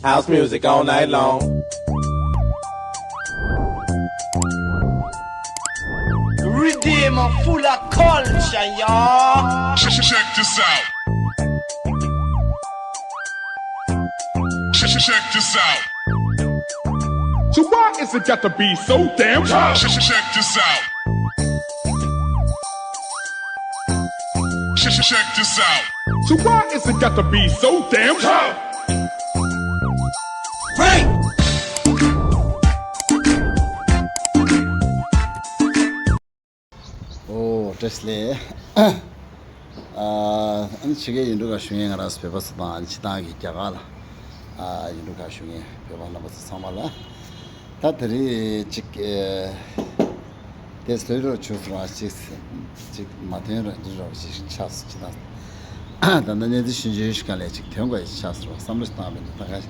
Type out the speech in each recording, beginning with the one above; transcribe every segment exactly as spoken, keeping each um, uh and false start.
House music all night long. Redeem full of culture, y'all. Check, check this out. Check, check this out. So why is it got to be so damn hard? Check, check this out. Check, check this out. So why is it got to be so damn hard? Frank! ཨོ་བཀྲ་ཤིས་བདེ་ལེགས། ཨ་ནི་ཕྱི་རྒྱལ་ཡུལ་གྲུ་ཁག་བཞུགས་མཁན་ང་རང་ཚོ་བོད་པ་ཚོ་དང་ཨ་ནི་སྤྱིར་བཏང་གི་རྒྱ་གར་ལ་ཨ་ཡུལ་གྲུ་ཁག་བཞུགས་མཁན་བོད་པ་རྣམ་པ་ཚོ་ཚང་མ་ལ། ད་དེ་རིང་ཅིག་ཨེ་དེ་ལྷོད་རོགས་བྱུང་སོང་བ་ཅིག་ཅིག་མ་ཐོན་རོགས་འདི་རོགས་ཅིག་ཆགས་སོང་ཅི་དང་། ད་ལྟ་གནས་ཚུལ་ཞིབ་འཇུག་ཞིག་ག་ལས་ཅིག་ཐོན་དགོས་ཡ་ཆགས་སོང་བསམ་བློ་ཞིག་བཏང་བས་ད་ག་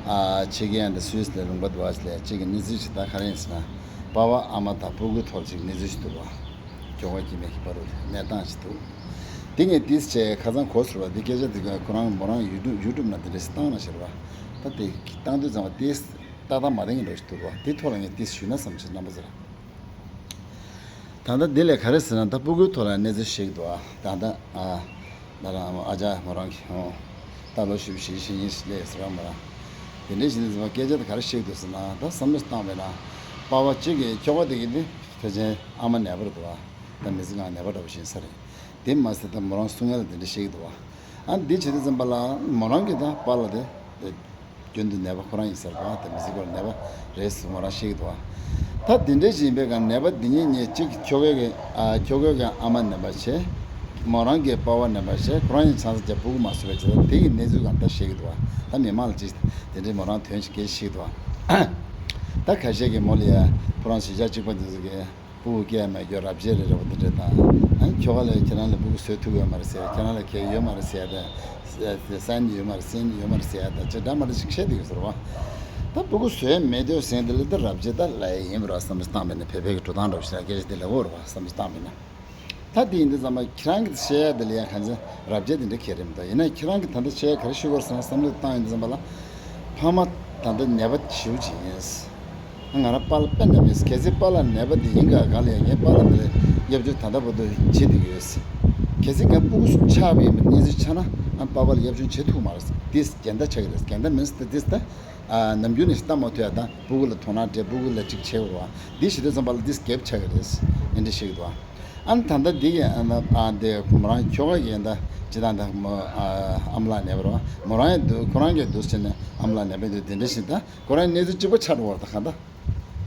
ཨ་ཕྱི་རྒྱལ་འདི་སུད་སི་ལ་ལུང་པ་འདུག་བ་ཅིག་ལས་ཅིག་གི་གནས་ཚུལ་ཞིག་ད་ག་རེ་ཡིན་ཟེར་ན། པ་ཕ་ཨ་མ་དང་སྤུ་གུའི་ཐོག་ཅིག་གནས་ཚུལ་ཞིག་འདུག་བ། ཁྱོ་ག་སྐྱེ་དམན་གྱི་བར་དུ་གནས་སྟངས་ཤིག་འདུག་དེ་ངས་ཏིས་བྱས་ཁ་སང་གོ་ཟེར་བ་འདི་སྐད་ཆ་དེ་ག་ཁོ་རང་མོ་རང་ཡུ་ཊུབ་ཡུ་ཊུབ་ནང་དེ་འདྲ་ཞིག་བཏང་ན་ཟེར་བ། ད་དེ་བཏང་དུས་ཙམ་པ་ཏིས་ཏག་ཏག་མ་བདེན་གྱི་འདྲ་ཞིག་འདུག་བ། དེ་ཐོག་ལ་ངས་ཏིས་ཞུས་ན་བསམ་བྱས་རྣམ་པ་ཚོར། ད་ལྟ་འདི་ལས་ག་རེ་ཟེར་ན་ད་སྤུ་གུའི་ཐོག་ལ་གནས་ཚུལ་ཞིག་འདུག་བ། ད་ལྟ་ཨ། ད་རང་ཨ་ཅག་མོ་རང་གི་ཧོ། ད་ལོ་བཞི་བཅུ་ཞེ་བཞི་ཡིན་ཞེས་ལས་ཟེར་བ་མོ་རང་། དེ་འདྲའི་ཞིག་ནས་ཟེར་བ་སྐད་ཆ་དེ་ག་རེ་བཤད་འདུག་ཟེར་ན་ད་བསམ་བློ་བཏང་བས་ན། པ་ཕ་གཅིག་གིས་ཁྱོ་ག་དེ་གི་དེ་ཕལ་ཆེར་ཨ་མ་ནད་པ་རེད་འདུག་བ། ད་མི་ཚེ་གང་ནད་པ་འདྲ་པོ་ཞིག་ཡིན་ས་རེད། དེ་མ་ཟད་ད་མོ་རང་གསུང་ཡ་ལ་དེ་འདྲ་བཤད་ཀྱི་འདུག་བ། ཨ་འདི་བྱེད་དུས་ཙམ་པ་ལ་མོ་རང་གི་ད་པཱ་ལགས་དེ། རྒྱུན་དུ་ནད་པ་ཁོ་རང་ཡིན་ཟེར་བ་དང་མི་ཚེ་སྐོར་ནད་པ་རེད་ཟེར་མོ་རང་བཤད་ཀྱི་འདུག་བ། ད་དེ་འདྲའི་ཞིག་ཡིན་པའི་སྒང་ནད་པ་འདི་ཉིད་ཉིད་གཅིག་ཁྱོ་གའི་གི་ཨ་ཁྱོ་གའི་གི་ཨ་མ་ནད་པ་བྱས། མོ་རང་གི་པ་ཕ་ནད་པ་བྱས་ཁོ་རང་ཡང་ཆང་ས་བརྒྱབ་སྤུ་གུ་མ་གསོས་པའི་ཆེད་དུ་དེ་གི་གནས་ཚུལ་སྒང་ད་བཤད་ཀྱི་འདུག་བ། ད་མི་མང་ལ་ཅིག་དེ་འདྲའི་མོ་རང་དོན་ཞིག་སྐད་ཆ་བཤད་ཀྱི་འདུག་བ། ད་ཁ་ཤས་ཀྱིས་མོ་ལ་ཡ་ཁོ་རང་གཞིས་ཆགས་གཅིག་པ་འདི་ཚོ་གི་སྤུ་གུ་སྐྱེ་ཡ་མེད་རྒྱུ་རབ་བྱེད་རེ་རེ་བ་འདི་འདྲ་དང་། ཨ་ནི་ཁྱོ་ག་ལ་ཁྱེད་རང་ལ་སྤུ་གུ་བཟོས་ཐུབ་ཡོད་མ་རེད་ཟེར། ཁྱེད་རང་ལ་ཁྱེད་ཡོད་མ་རེད་ཟེར་ཡ་དང་། སན་ཡོད་མ་རེད་སན་ཡོད་མ་རེད་ཟེར་ཡ་དང་ཅི་འདྲ་མ་འདྲ་ཞིག་བཤད་བསྡད་ཡོད་ཟེར་བ། ད་སྤུ་གུ་བཟོས་མེད་དུས་ཟེར་འདི་ལ་ད་རབ་བྱེད་ད་ལ་ཡིན་པ་ར་བསམ་བློ་བཏང་བས་ན་བོད་པའི་གི་འགྲོ་སྟངས་འདྲ་བོ་ཞིག་ལ་སྐད་ཆ་འདི་ལབ་ཡོད་རེད་བ་བསམ་བློ་བཏང་བས་ན། ད་དེ་ཡིན་དུས་ཙམ་པ་ཁྱེད་རང་གིས་བཤད་ཡ་དེ་ལ་ཡ་གང་ཅི་རབ་བྱེད་དེ་འདྲ་གལ་རེད་མི་འདུག་ཡིན་ན་ཁྱེད་རང་གིས་ད་ལྟ་བཤད་ཡ་ག་རེ་ཞུ་དགོས་རེད་ཟེར་ན་བསམ་བློ་བཏང་ཡོང་དུས་ཙམ་པ་ལ། ཕ་མ་ད་ལྟ་ནད་པ་ཞེ་པོ་ཅིག་ཡིན། ང་རང་པཱ་ལགས་དཔེ་ནད་པ་ཡིན། གལ་སྲིད་པཱ་ལགས་ནད་པ་དེ་ཡིན་ག་ག་ལ་ཡ་ངའི་པཱ་ལགས་དེ་ལ་སློབ་སྦྱོང་ད་ལྟ་བར་དུ་བྱེད་བསྡད་ཡོད། གལ་སྲིད་ངའི་སྤུ་གུ་ཆགས་པའི་གནས་ཚུལ་ཆགས་ན་ཨ་པཱ་ཕ་ལ་སློབ་སྦྱོང་བྱེད་ཐུབ་མ་རེད། འདི་འགལ་ཟླ་ཆགས་ཀྱི་རེད། འགལ་ཟླ་མིན་ཟེར་འདི་ད་ནམ་རྒྱུན་ནས་ལྟ་མ་ཐུབ་ཡ་དང་སྤུ་གུ་ལ་དོ་སྣང་སྤྲད་སྤུ་གུ་ལ་ཅིག་བྱེད་དགོས་རེད་བ། འདི་བྱེད་དུས་ཙམ་པ་ལ་འདི་འགལ་ཆགས་ཀྱི་རེད། ཨེ་འདྲ་བཤད་ཀྱི་འདུག་བ། ཨ་ནི་ད་ལྟ་འདི་གི་ཨ་ན་ཨ་འདི་མོ་རང་ཁྱོ་ག་གི་ད་ཇི་ལྟར་ད་མོ་ཨ་ཨ་མ་ལགས་ནད་པ་རེད་བ། མོ་རང་ཡང་འདུག་ཁོ་རང་གིས་འདུག་ཟེར་ནས་ཨ་མ་ལགས་ནད་པ་འདུག་དེ་འདྲ་ཞིག་ད་ཁོ་རང་གནས་ཚུལ་གཅིག་པ་ཆགས་འགྲོ་བ་རེད་ད་གང་ལྟར།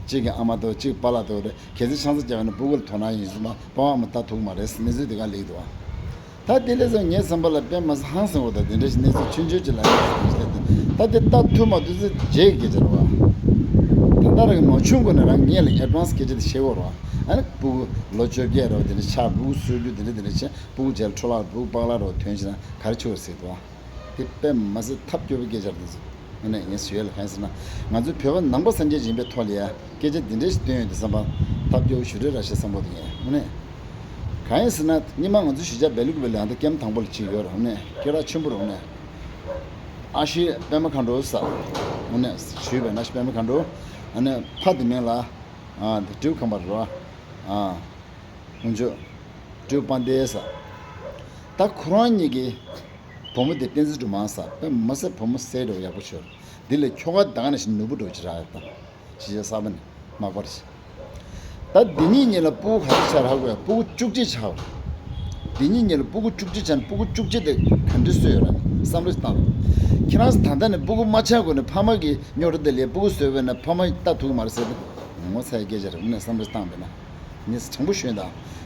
གཅིག་གི་ཨ་མ་འདུག་གཅིག་པཱ་ལགས་འདུག་རེད། གལ་སྲིད་ཆང་ས་བརྒྱབ་ན་སྤུ་གུ་ལ་དོ་སྣང་ཡོད་ཚུལ་མ་པ་ཕ་མ་ལྟ་ཐུབ་མ་རེད་གནས་ཚུལ་འདི་ག་ལེགས་འདུག་བ། ད་དེ་ལས་ཚང་ངའི་བསམ་པ་ལ་དཔེ་མ་སྲིད་ཧང་སང་བ་དང་དེ་འདྲ་ཞིག་གནས་ཚུལ་ཆུང་ཆུང་ཅིག་ལ་ཡང་ད་དེ་ལྟ་ཐུབ་མ་ཐུབ་ཚེ་རྗེས་ཀྱི་སྐད་ཆ་རེད་བ། ད་ལྟ་རང་གི་མ་བྱུང་གོང་ནས་རང་ངས་ལ་ཨེ་ཌི་ཝན་སི་སྐད་ཆ་དེ་བཤད་དགོས་རེད་བ། ཨ་ནི་སྤུ་གུ་ལོ་བཅོ་བརྒྱད་རེད་བ་དེ་འདྲ་ཆགས་སྤུ་གུ་གསོ་རྒྱུ་དེ་འདྲ་དེ་འདྲ་བྱས་སྤུ་གུ་རྗེས་ལ་འཕྲོ་བརླག་སྤུ་གུ་པགས་ལག་རེད་བ་ཐོན་ཕྱིན་ན་ག་རེ་བྱེད་དགོས་རེད་ཟེར་དུས་བ། དེ་དཔེ་མ་སྲིད་ཐབས་སྐྱོ་བའི་སྐད་ཆ་རེད་འདུག་དངོས་གནས་ངས་ཞུ་ཡ་ལ་གང་ཡིན་ཟེར་ན། ང་ཚོ་བོད་པ་ནང་པ་སངས་རྒྱས་ཡིན་པའི་ཐོག་ལ་ཡ་སྐད་ཆ་འདི་འདྲ་ཞིག་བཏོན་ཡོད་དུས་ཙམ་པ་ཐབས་སྐྱོ་བོ་ཞེ་དྲག་རེད་ཤག་བསམ་གྱི་འདུག་ངས་དངོས་གནས། གང་ཡིན་ཟེར་ན་སྔོན་མ་ང་ཚོ་གཞིས་ཆགས་སྦེལ་ཀོབ་ལ་ཡང་ད་ཀེམ་དང་པོ་ལ་གཅིག་ཡོད་རེད། དངོས་གནས་སྐད་གྲགས་ཆེན་པོ་རེད། དངོས་གནས་ཨ་ཤེ་པད་མ་མཁའ་འགྲོ་ཟེར། དངོས་གནས་ཞུས་པས་ན་ཨ་ཤེ་པད་མ་མཁའ་འགྲོ། ཨ་ནི་ཕ་དེ་མིང་ལ་ཨ་སྤྲེའུ་ཁམས་པ་རེད་བ། ཨ་ཁོང་ཚོ་སྤྲེའུ་དཔལ་ལྡན་ཟེར། ད་ཁོ་རང་གཉིས་ཀྱི་བུ་མོ་དེ་བསྟན་འཛིན་སྒྲོལ་མ་ཟེར། དཔེ་མ་སྲིད་བུ་མོ་གསལ་འདྲ་བོ་ཡག་པོ་ཤོར། འདི་ལས་ཁྱོ་ག་ད་ག་ནང་བཞིན་ནོར་བུ་འདྲ་བོ་ཅིག་རག་ཡོད་ད། གཞིས་ཆགས་གསར་པ་ནས་མ་འགོར་ཞིག་ད་འདི་གཉིས་གཉིས་ལ་སྤུ་གུ་ག་ཚོད་ཆགས་རག་དགོས་ཡ། སྤུ་གུ་བཅུ་གཅིག་ཆགས། འདི་གཉིས་གཉིས་ལ་སྤུ་གུ་བཅུ་གཅིག་ཆགས་ན་སྤུ་གུ་བཅུ་གཅིག་དེ་ག་འདྲ་གསོ་ཡོད་ར་ནི་བསམ་བློ་ཞིག་བཏང་རོགས། ཁྱེད་རང་ཚོ་ད་ལྟ་ནས་སྤུ་གུ་མ་ཆགས་གོང་ནས་ཕ་མ་གི་རྙོག་དྲ་དེ་ལས་སྤུ་གུ་བཟོས་པས་ན་ཕ་མ་ལྟ་ཐུབ་ཀྱི་མ་རེད་ཟེར་ཏེ་ངོ་ཚ་ཡི་སྐད་ཆ་རེད། དངོས་གནས་བསམ་བློ་ཞིག་བཏང་བས་ན་ངས་དྲང་པོ་ཞུས་ད།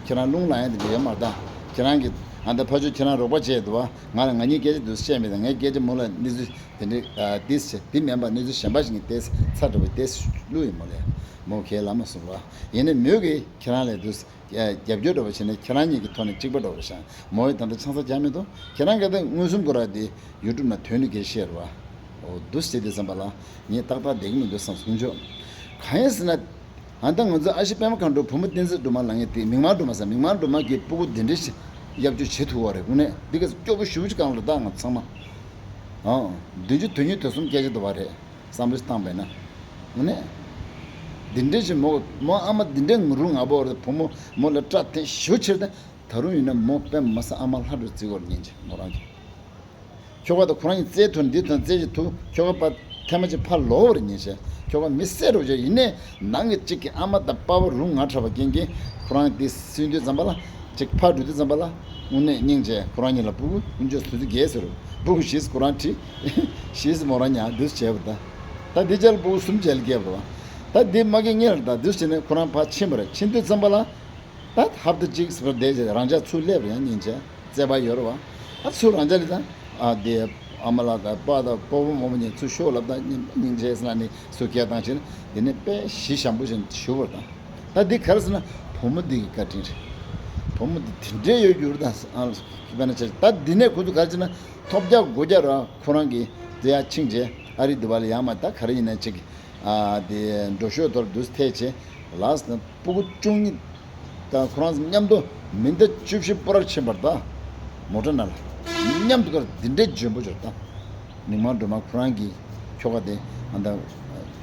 ཁྱེད་རང་རླུང་ལངས་ཡ་དེ་འདྲ་ཡོད་མ་རེད་ད། ཁྱེད་རང་གི་ཨ་ད་ཕ་ཆོས་ཁྱེད་རང་རོགས་པ་བྱས་འདུག་བ། ང་ལ་ང་གཉིས་སྐད་ཆ་འདུག་བཤད་མེད་ད། ངའི་སྐད་ཆ་མོ་ལ་གནས་ཚུལ་དེ་འདྲ་ཨ་ཏིས་བྱས་འདི་མིན་པ་གནས་ཚུལ་གཞན་པ་ཞིག་གི་ཏིས་ཚ་འདྲ་བའི་ཏིས་བླུགས་ཡིན་མོ་ལས། མོ་ཁས་ལ་མ་སོང་བ། ཡིན་ནའི་མོས་གིས་ཁྱེད་རང་ལས་འདུག་རྒྱབ་སྐྱོར་འདྲ་བ་བྱས་ནས་ཁྱེད་རང་གཉིས་ཀྱི་ཐོག་ནས་གཅིག་པ་འདྲ་བ་བཞག་མོ་ཡིས་ད་ལྟ་ཆང་ས་རྒྱག་མི་འདུག་ཁྱེད་རང་ག་ད་མངོན་སུམ་སྐོར་ར་དེ་ཡུ་ཊུབ་ནང་ཐོན་ནས་སྐད་བཤད་ར་བ། འོ་འདུག་བྱས་དུས་ཙམ་པ་ལ་ངས་ཏག་ཏག་བསྡད་ཀྱི་མི་འདུག་བསམ་སོང་ཆོག་གང་ཡིན་ཟེར་ན། ཨ་ད་ང་ཚོ་ཨ་ཤེ་པད་མ་མཁའ་འགྲོ་བུ་མོ་བསྟན་འཛིན་སྒྲོལ་མ་ལ་ངས་དེ་མིག་དམར་སྒྲོལ་མ་ཟེར། མིག་དམར་སྒྲོལ་མ་གིས་སྤུ་གུ་འདི་འདྲ་ཞིག་གཡབ་སྐྱོར་བྱེད་ཐུབ་པ་རེད། དངོས་གནས་འདི་ག་ཚོད་སྐྱོ་པོ་ཞེ་པོ་ཅིག་གང་ལ་ད་ང་ཚང་མ། ཨང་། བདུན་ཅུ་དོན་གཉིས་དོན་གསུམ་སྐད་ཆ་འདུག་པ་རེད། བསམ་བློ་བཏང་བས་ན། ངོ་ནས། འདི་འདྲས་ཞིག་མོ་མོ་ཨ་མ་འདི་འདྲས་ངུ་རུ་ང་བོ་རེད། བུ་མོ་མོ་ལ་སྐྲ་འཐེན་ཞུ་ཕྱིར་ད། ད་རུང་ཡིན་ན་མོ་དཔེ་མ་སྲིད་ཨ་མ་ལྷ་འགྲོ་རྩི་གོ་རེད་སྙིང་རྗེ་མོ་རང་གི། ཁྱོ་ག་ད་ཁོ་རང་གི་རྩེད་ཐུར་འདི་དང་རྩེད་ཀྱི་ཐུ་ཁྱོ་ག་པ་ཐེ་མ་ཅིག་ཕར་ལོག་པར་ཉེ་ཆེ། ཁྱོ་ག་མི་བསད་རོགས་བྱས་ཡིན་ནས་ནང་གི་གཅིག་གི་ཨ་མ་དང་པ་ཕ་རུང་ང་འཁྲབ་པ་རྐྱེན་གྱིས་ཁོ་རང་འདི་སུན་དུས་ཙམ་པ་ལ་གཅིག་ཕར་འགྲོ་དུས་ཙམ་པ་ལ་དངོས་གནས་སྙིང་རྗེ་ཁོ་རང་ཉིད་ལ་སྤུ་གུ་དཀོན་མཆོག་སུ་དུ་རྒྱལ་ཟེར་རོ་སྤུ་གུ་ཞིག་ཁོ་རང་ཁྲིད་ཞིག་མོ་རང་ཉག་འདུས་བྱས་པ་ད། ད་འདི་ཅལ་སྤུ་གུ་གསུམ་བྱས་ལ་རྒྱས་པ་རེད་བ། ད་འདི་མ་གི་ངེར་ད་འདུས་བྱས་ནས་ཁོ་རང་ཕར་ཕྱིན་པ་རེད། ཕྱིན་དུས་ཙམ་པ་ལ། ད་ཧབ་ཏུ་གཅིག་སོར་བསྡད་རྗེས་རང་ཅག་ཚུར་སླེབས་རེད་ཡང་སྙིང་རྗེ་རྩེད་པ་ཡོད་རེད་བ། ཨ་ཚུར་རང་ཅག་ལ་ད་ཨ་དེ་ཨ་མ་ལགས་དང་པ་དང་སྤོ་བོ་རྨོ་མོ་གཉིས་ཚུར་ཤོག་ལབ་ད་སྙིང་རྗེ་ཟེར་ན་ནི་ཚུར་སྐད་བཏང་ཕྱིར་དེ་ནས་དཔེ་ཞི་ཞང་པོ་བཞིན་ཞུ་བར་དང་། ད་འདི་ག་རེ་ཟེར་ན་བུ་མོ་འདི་གི་བཀའ་དྲིན་རེད། བུ་མོ་འདི་དེ་འདྲས་ཡོད་རྒྱུ་རེད་ད་ཨ་དཔེར་ན་ཆ་ད་འདི་ནས་ཁོ་ཚོ་ག་རེ་བྱས་ན་ཐོབ་རྒྱག་སྒོ་རྒྱག་ར་ཁོ་རང་གི་དེ་ཡ་ཆིང་རྗེ་ཨ་རི་འདི་བ་ལ་ཡང་མ་ད་ག་རེ་ཡིན་ན་ཅིག་ཨ་དེ་འགྲོ་ཤོག་ཐོར་འདུས་ཐད་བྱས་ལགས་སོ། སྤུ་གུ་བཅུ་གཉིས་དང་ཁོ་རང་མཉམ་དུ་མི་ཟླ་བཅུ་བཞི་སྤོ་རར་ཕྱིན་པར་ད་མོ་ཊ་ནང་ལ་མཉམ་དུ་ཁར་འདི་འདྲའི་འཇོན་པོ་འབྱོར་ད། མིག་མང་སྒྲོལ་མ་ཁོ་རང་གི་ཁྱོ་ག་དེ་ཨ་ད་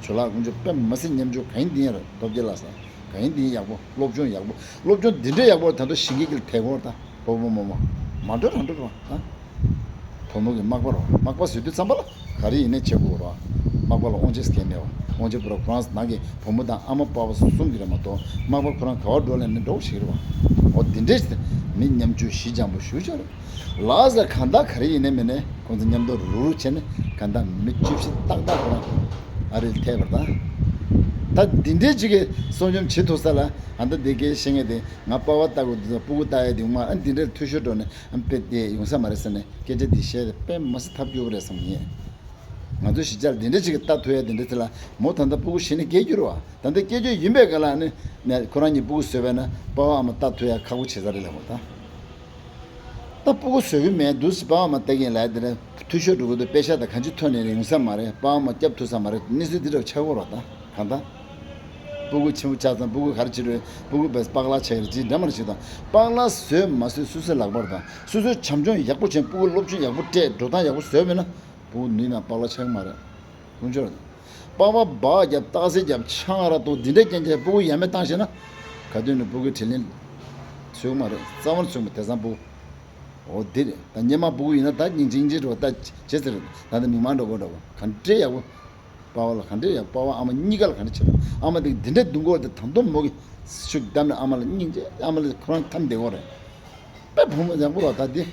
ཇོ་ལགས་དཀོན་མཆོག་དཔེ་མ་སྲིད་ཉམ་ཆུང་ག་ཡིན་འདི་ཡིན་ར་སྟོབས་རྒྱལ་ལགས་སོ། ག་ཡིན་འདི་ཡིན་ཡག་པོ་སློབ་སྦྱོང་ཡག་པོ་སློབ་སྦྱོང་འདི་འདྲའི་ཡག་པོ་ད་དུང་ཞིང་གི་གིལ་དེ་གོ་ད་སྤོ་བོ་རྨོ་མོ་མ་འགྲོ་རང་འགྲོ་ར་ད། བུ་མོ་གི་མག་པ་རོ་མག་པ་བཟོས་དུས་ཙམ་པ་ལ་ག་རེ་ཡིན་ནའི་བྱེད་དགོས་རོ། མག་པ་ལ་དབང་ཆ་སྐྱེལ་མེད་བ་དབང་ཆ་པུ་ར་ཁོ་རང་ནང་གི་བུ་མོ་དང་ཨ་མ་པ་ཕ་གསུམ་གྱི་རེད་མ་གཏོགས་མག་པ་ཁོ་རང་ག་བར་འགྲོ་ལེན་ནས་འགྲོ་ཞིག་རེད་བ། འོ་དེ་འདྲས་ཞིག་མི་ཉམ་ཆུང་ཞི་འཇམ་པོ་ཞུ་ཆོག་རེད། ལགས་སེ་གང་ལྟར་ག་རེ་ཡིན་ནའི་མིན་ནའི་ཁོང་ཚོ་མཉམ་དུ་རུ་རུ་བྱས་ནས་གང་ལྟར་མི་བཅུ་བཞི་ཏག་ཏག་ཁོ་རང་ཨ་རིར་ཐད་པར་ད། ད་འདི་འདྲས་ཅིག་གི་གསོ་སྐྱོང་བྱེད་ཐུབ་ས་ལ་ཨ་ད་འདི་གའི་ཤེས་ངེས་དེ་ང་པ་ཕ་ལྟ་དགོས་འདུག་སྤུ་གུ་ལྟ་ཡས་དེ་ང་ཨ་འདི་འདྲས་འཐུས་ཤོར་འགྲོ་ནས། ཨ་དཔེ་དེ་ཡོང་ས་མ་རེད་ཟེར་ནས་སྐད་ཆ་འདི་བཤད་དེ་དཔེ་མ་སྲིད་ཐབས་སྐྱོ་པོ་རེད་བསམ་ངེས། ང་ཚོ་གཞིས་ཆགས་འདི་འདྲ་ཅིག་གི་ལྟ་ཐུབ་ཡ་འདི་འདྲ་ཚེ་ལ་མོ་ད་ལྟ་སྤུ་གུ་བྱས་ནས་སྐྱེས་རྒྱུ་རེད་བ། ད་ལྟ་སྐྱེས་རྒྱུ་ཡིན་པའི་སྐབས་ལ་ནི་ནས་ཁོ་རང་གཉིས་སྤུ་གུ་བཟོས་པས་ན་པ་ཕ་ཨ་མ་ལྟ་ཐུབ་ཡ་ཁག་པོ་བྱེད་ས་རེད་ལབ་མོ་ད། ད་སྤུ་གུ་བཟོ་གི་མེད་འདུག་ཟེར་པ་ཕ་མ་ལྟ་གིན་ལབ་ཡ་དེ་རེད། འཐུས་ཤོར་འགྲོ་གི་འདུག་དཔེ་ཤག་དང་གང་ཅི་ཐོན་ནས་ཡོང་ས་མ་རེད། པ་ཕ་མ་སྐྱབས་ཐུབ་ས་མ་རེད། གནས་ཚུལ་འདི་འདྲ་ཆགས་ཀྱི་རེད་བ་ད་གང་ལྟར། སྤུ་གུ་ཆེན་པོ་ཆགས་ཙང་སྤུ་གུ་ག་རེ་བྱེད་རུང་སྤུ་གུ་བས་པགས་ལག་ཆགས་ཀྱི་རེད་ཅིག་འདྲ་མ་རེད་ཅིག་དང་པགས་ལག་བཟོས་མ་བཟོས་སོ་སོའི་ལག་པར་དང་སོ་སོའི་བྱམས་སྐྱོང་ཡག་པོ་བྱས་སྤུ་གུ་སློབ་སྦྱོང་ཡག་པོ་སྤྲད་འགྲོ་སྟངས་ཡག་པོ་བཟོས་མེད་ན་སྤུ་གུ་ནུས་ན་པགས་ལག་ཆགས་ཀྱི་མ་རེད། དཀོན་མཆོག་པགས་པ་སྦག་རྒྱབ་སྟག་གཟིག་རྒྱབ་ཆང་ར་གཏོང་འདི་འདྲའི་རྐྱེན་གྱིས་སྤུ་གུ་ཡ་མེད་བཏང་ཤེས་ན་ག་དུས་ནས་སྤུ་གུའི་དྲིན་ལན་ཚུགས་མ་རེད། རྩ་བ་ནས་ཚུགས་མ་དེང་སང་སྤུ་གུ། འོ་འདི་རེད། ད་སྙེ་མ་སྤུ་གུ་ཡིན་ན་ད་སྙིང་རྗེ་སྙིང་རྗེ་འགྲོ་བ་ད་བྱེད་ཟེར་ད་ལྟ་མིག་མང་འགྲོ་དགོས་འགྲོ་དགོས་ག་འདྲའི་ཡག་པོ། པ་ཕ་ལ་ག་འདྲ་ཡང་པ་ཕ་ཨ་མ་གཉིས་ཀ་ལ་ག་འདྲ་བྱེད་རོགས། ཨ་མ་དེ་འདི་འདྲའི་སྡུག་གོ་དེ་དང་དུ་མོ་གི་ཤུགས་བསྡམས་ནས་ཨ་མ་ལ་སྙིང་རྗེ་ཨ་མ་ལ་ཁོ་རང་ཐམ་བདེ་གོ་རེད། དཔེ་བུ་མོ་ཡག་པོ་ར་ད་འདི།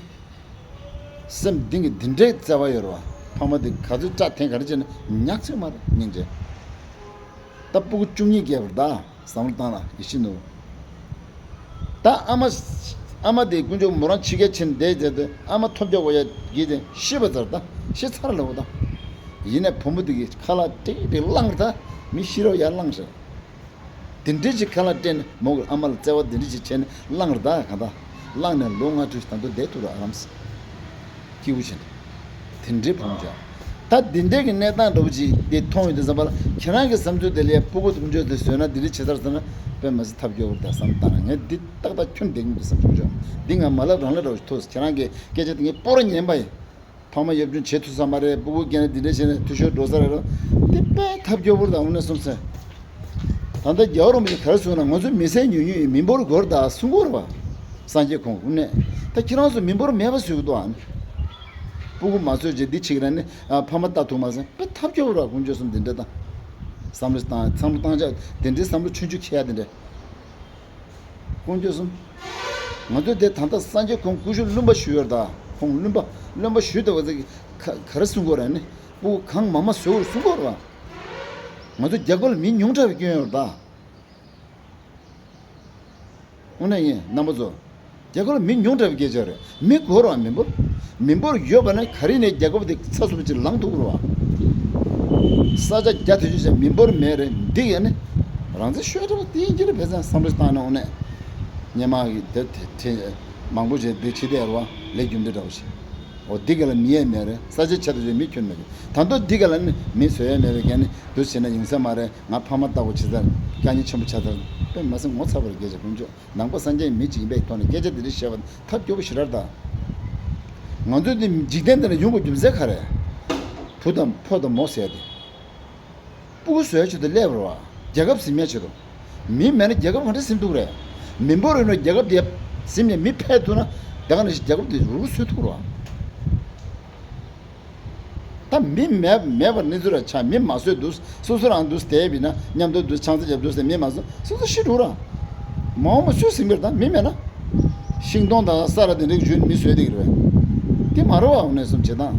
སེམས་གཏིང་གི་འདི་འདྲའི་བརྩེ་བ་ཡོད་ར་བ། ཕ་མ་དེ་ག་ཚོད་སྐྲ་འཐེན་ག་རེ་བྱས་ན་ཉག་ཚོད་མ་རེད་སྙིང་རྗེ། ད་སྤུ་གུ་བཅུ་གཉིས་བརྒྱབ་པར་ད། བསམ་བློ་བཏང་ལ་ཡིད་ཆེས་ནོར། ད་ཨ་མ། ཨ་མ་དེ་དཀོན་མཆོག་མོ་རང་ཕྱི་རྒྱལ་ཕྱིན་བསྡད་བསྡད་དུས་ཨ་མ་ཐོབ་རྒྱག་དགོས་ཡ་གི་དེ་ཤི་བ་ཚར་ད་ཤི་ཚར་ལ་འོ་ད། ཡིན་ནས་བུ་མོ་དེ་གི་ཁ་ལག་ཏིག་ཏིག་བླངས་ར་ད་མི་ཤི་རོགས་ཡར་བླངས་རེད། དེ་འདྲས་ཅིག་ཁ་ལག་སྤྲད་ནས་མོ་གི་ཨ་མ་ལ་བརྩེ་བ་དེ་འདྲས་ཅིག་བྱས་ནས་བླངས་ར་ད་ག་ད་བླངས་ནས་ལོ་ལྔ་དྲུག་ད་དུང་བསྡད་ཐུབ་ར་ཨ་རམ་སེ། སྐྱིད་པོ་བྱས་ནས། དེ་འདྲའི་བུ་མོ་ཅག་ད་འདི་འདྲའི་གི་གནས་སྟངས་འདྲ་བོ་ཅིག་འདི་མཐོང་ཡོང་དུས་ཙམ་པ་ལ་ཁྱེད་རང་གི་བསམ་ཚུལ་དེ་ལས་སྤུ་གུ་དུམ་གྲ་དེ་བཟོས་ན་འདི་འདྲ་བྱེད་ཚར་ཟེར་ན་དཔེ་མ་སྲིད་ཐབས་སྐྱོ་བོ་རེད་ད་བསམ་བཏང་ན་ངས་འདི་ཏག་ཏག་ཁྱོན་བསྡད་ཀྱི་མི་འདུག་བསམ་བྱུང་ཅོག་འདི་ང་མ་ལབ་རང་ལབ་འདྲ་བོ་ཞིག་ཐུག་ཁྱེད་རང་གི་སྐད་ཆ་དེ་ངས་སྤོ་ར་ཉན་པ་ཡིན། ཕ་མ་ཡབ་ཆུང་བྱེད་ཐུབ་ས་མ་རེད། སྤུ་གུ་སྐྱེས་ན་འདི་འདྲ་བྱས་ན་འཐུས་ཤོར་འགྲོ་ས་རེད་རོ། འདི་དཔེ་ཐབས་སྐྱོ་བོ་རེད་ད་དངོས་གནས་སོང་ཚེ། ད་ལྟ་རྒྱལ་བ་རིན་པོ་ཆེ་ག་རེ་གསུངས་ན་ང་ཚོ་མི་སེར་ཉུང་ཉུང་ཡིན་མི་འབོར་དགོས་རེད་ད་གསུང་གི་ཡོད་རེད་པ། སངས་རྒྱས་ཁོང་དངོས་གནས་ད་ཁྱེད་རང་ཚོ་མི་འབོར་མེད་པ་བཟོས་ཀྱི་འདུག་ཨ། སྤུ་གུ་མ་འཚོལ་རྗེས་འདི་ཕྱི་གི་ར་ནི་ཨ་ཕ་མ་ལྟ་ཐུབ་མ་སོང་དཔེ་ཐབས་སྐྱོ་བོ་རེད་དཀོན་མཆོག་གསུམ་འདི་འདྲ་དང་། བསམ་བློ་བཏང་བསམ་བློ་བཏང་ཆ་དེ་འདྲའི་བསམ་བློ་ཆུང་ཆུང་འཁྱེར་ཡ་དེ་འདྲ། དཀོན་མཆོག་གསུམ། ང་ཚོས་དེ་ད་ལྟ་སངས་རྒྱས་ཁོང་སྐུ་ཞབས་བློན་པོ་ཞུས་ཡོད་རེད་ད། ཁོང་བློན་པོ་བློན་པོ་ཞུས་ཏེ་བ་ཚེ་ག་ག་རེ་གསུང་གི་ཡོད་རེད་ནི། སྤུ་གུ་གང་མང་མང་བཟོ་དགོས་གསུང་གི་ཡོད་རེད་བ། ང་ཚོ་རྒྱ་གར་ལ་མི་ཉུང་དྲགས་པའི་སྐྱོན་ཡོད་རེད་ད། དངོས་གནས་ཡིན་རྣམ་པ་ཚོ། རྒྱ་གར་ལ་མི་ཉུང་དྲགས་པའི་སྐད་ཆ་རེད། མི་དགོས་རེད་བ་མི་འབོར། མི་འབོར་ཡོད་པ་ན་ག་རེ་ནས་རྒྱལ་ཁབ་དེ་ཚ་སུབ་ཅིག་ལངས་ཐུབ་ཀྱི་རེད་བ། ས་ཆ་རྒྱ་དེ་ཚོ་ཅན་མི་འབོར་མེད་རེད་འདི་ཡ་ནི། རང་བཙན་ཤོད་ཐུབ་པ་དེ་ཡིན་གྱི་རེད་བས་ཙང་བསམ་བློ་བཏང་ན་དངོས་གནས། སྙེ་མ་གི་དེ་དེ་དེ་མང་པོ་བྱས་འདི་ཕྱི་བལྟས་རུ་བ་ལས་རྒྱུ་འབྲས་འདྲ་བོ་ཞིག་འོ་འདི་ག་ལ་མི་ཡས་མེད་རེད། ས་ཆ་ཆ་དེ་ཚོ་མི་ཁྱོན་མེད་རེད། ད་མདོ་འདི་ག་ལ་ནི་མི་བཟོ་ཡས་མེད་པའི་གན་ནི་འདུ་བྱེད་ན་ཡིན་ས་མ་རེད། ང་ཕ་མ་ལྟ་བུ་བྱེད་ཚར་སྐྱ་ཉེ་ཆེན་པོ་ཆགས་ཚར་དཔེ་མ་སྲིད་ངོ་ཚ་བར་སྐད་ཆ་དཀོན་མཆོག་ནང་པ་སངས་རྒྱས་མི་གཅིག་ཡིན་པའི་ཐོག་ནས་སྐད་ཆ་འདི་འདྲ་བཤད་པ་ཐབས་སྐྱོ་པོ་ཞེ་དྲག་ད། ང་ཚོ་འདི་འཇིག་རྟེན་འདི་ལ་ཡོང་དགོས་རྒྱུ་མཚན་ག་རེ། བུ་དང་ཕོ་དང་མོ་ཟེར་ཏེ། སྤུ་གུ་བཟོ་ཡ་ཆེད་དུ་སླེབས་རེད་བ། རྒྱལ་ཁབ་ཟིན་ཡ་ཆེད་དུ། མི་མེད་ན་རྒྱལ་ཁབ་ག་འདྲ་ཟིན་ཐུབ་རེད། མི་འབོར་ཡོད་ན་རྒྱལ་ཁབ་དེ་ཟིན་ནས་མི་འཕེལ་ཐུབ་ན། དེ་ག་ནང་བཞིན་རྒྱལ་ཁབ་དེ་རུ་རུ་བཟོ་ཐུབ་རེད་བ། ད་མི་མེད་མེད་པར་གནས་ཚུལ་ར་ཆགས། མི་མ་བཟོས་འདུག་སོ་སོ་རང་འདུག་བསྡད་པས་ན། མཉམ་དུ་འདུག་ཆང་ས་རྒྱབ་འདུག་ཟེར། མི་མ་བཟོ་སོ་སོ་ཤི་འགྲོ་ར། མ་འོངས་པ་སུས་ཟིན་པར། ད་མི་མེད་ན། ཤིང་སྡོང་དང་ས་ར་དེ་འདྲའི་བརྗོད་མི་བཟོས་བསྡད་ཀྱི་རེད་པས། དེ་མ་རེད་བ། དངོས་གནས་སོང་བྱེད་སྟངས།